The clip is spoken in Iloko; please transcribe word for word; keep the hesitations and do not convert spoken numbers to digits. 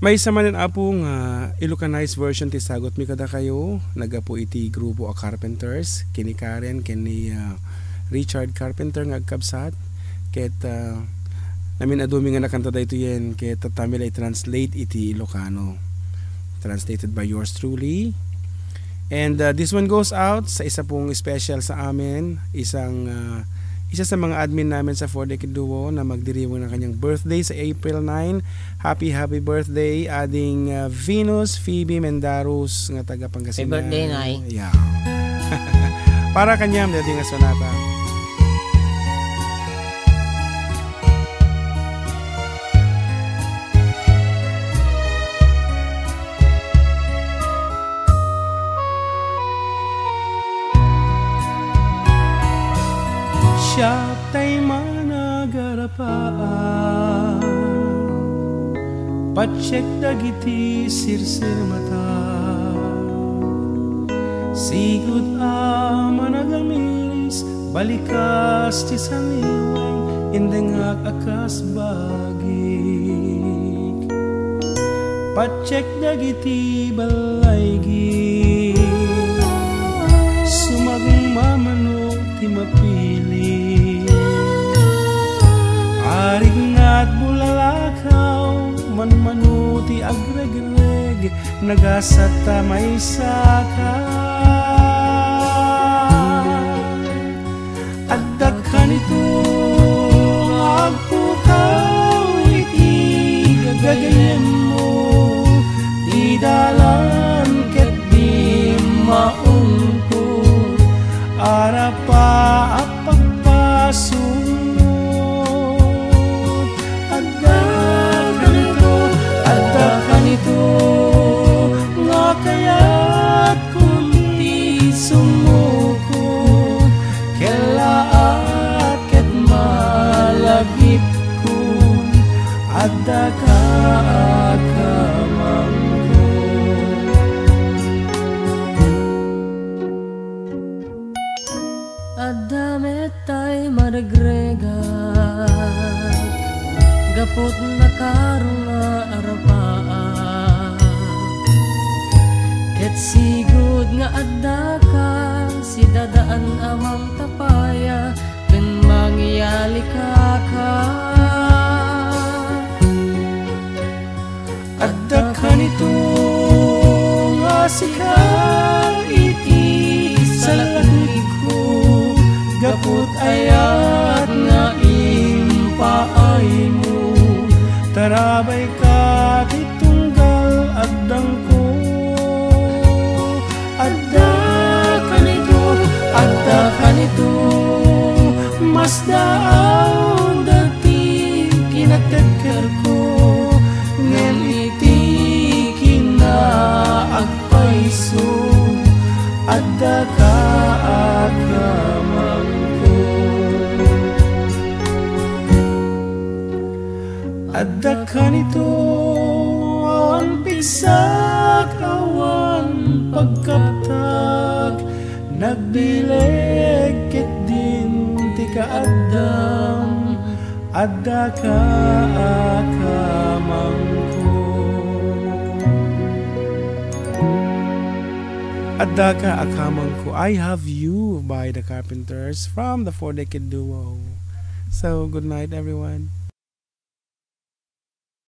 Maysa manen, Apo, nga Ilocanized version ti sagutmi kadakayo, naggapu iti grupo a Carpenters, ken ni Karen, ken ni, ah, Richard Carpenter nga agkabsat, ket, ah, namin-adumi nga nakanta daytoyen, ket tattami la i-translate iti Ilocano. Translated by yours truly. And, uh, this one goes out sa isa pong special sa amin, isang, uh, isa sa mga admin namin sa Four Decade Duo na magdiriwang ng kanyang birthday sa April nine. Happy, happy birthday, ading, uh, Venus Phoebe Mendarus nga taga Pangasinan. Happy birthday, Nay. Yeah. Para kanyam, dati nga sonata. Siak tay managarapaan, patiek dagiti sirsirmata. Sigud a managamiris, balikas ti saniwang, indengak a kas bagik. Patiek dagiti ballaygi, sumagmamano ti mapili. Arignat bulalakaw, manmano ti agregreg, nagasat ta maysaka. Adda kanito nga agpukaw iti gagayemmo, ti dalan ket di maungpot, arapa a pagpasungot. Adda kanito, adda kanito, nga kayatko ti sumuko, kellaat ket malagipko, adda ka a kamangko. Adda met tay maregregak, gaput nakaro nga arapaak. Ket sigud nga addaka sidadaan a mangtapaya ken mangiyalikaka. Adda kanito nga sika iti salaknibko, gaput ayat nga impaaymo, tarabay ka ti tunggal addangko. Adda kanito, adda kanito, masdaaw dati kinatedkerko, ngem iti kinaagpayso, adda ka a kamangko. Adda kanito, awan pigsak, awan pagkaptak, nagbileg ket din ti kaaddam, adda ka a kamangko. Adda ka a kamangko, I Have You by the Carpenters from the Four Decade Duo. So, good night, everyone.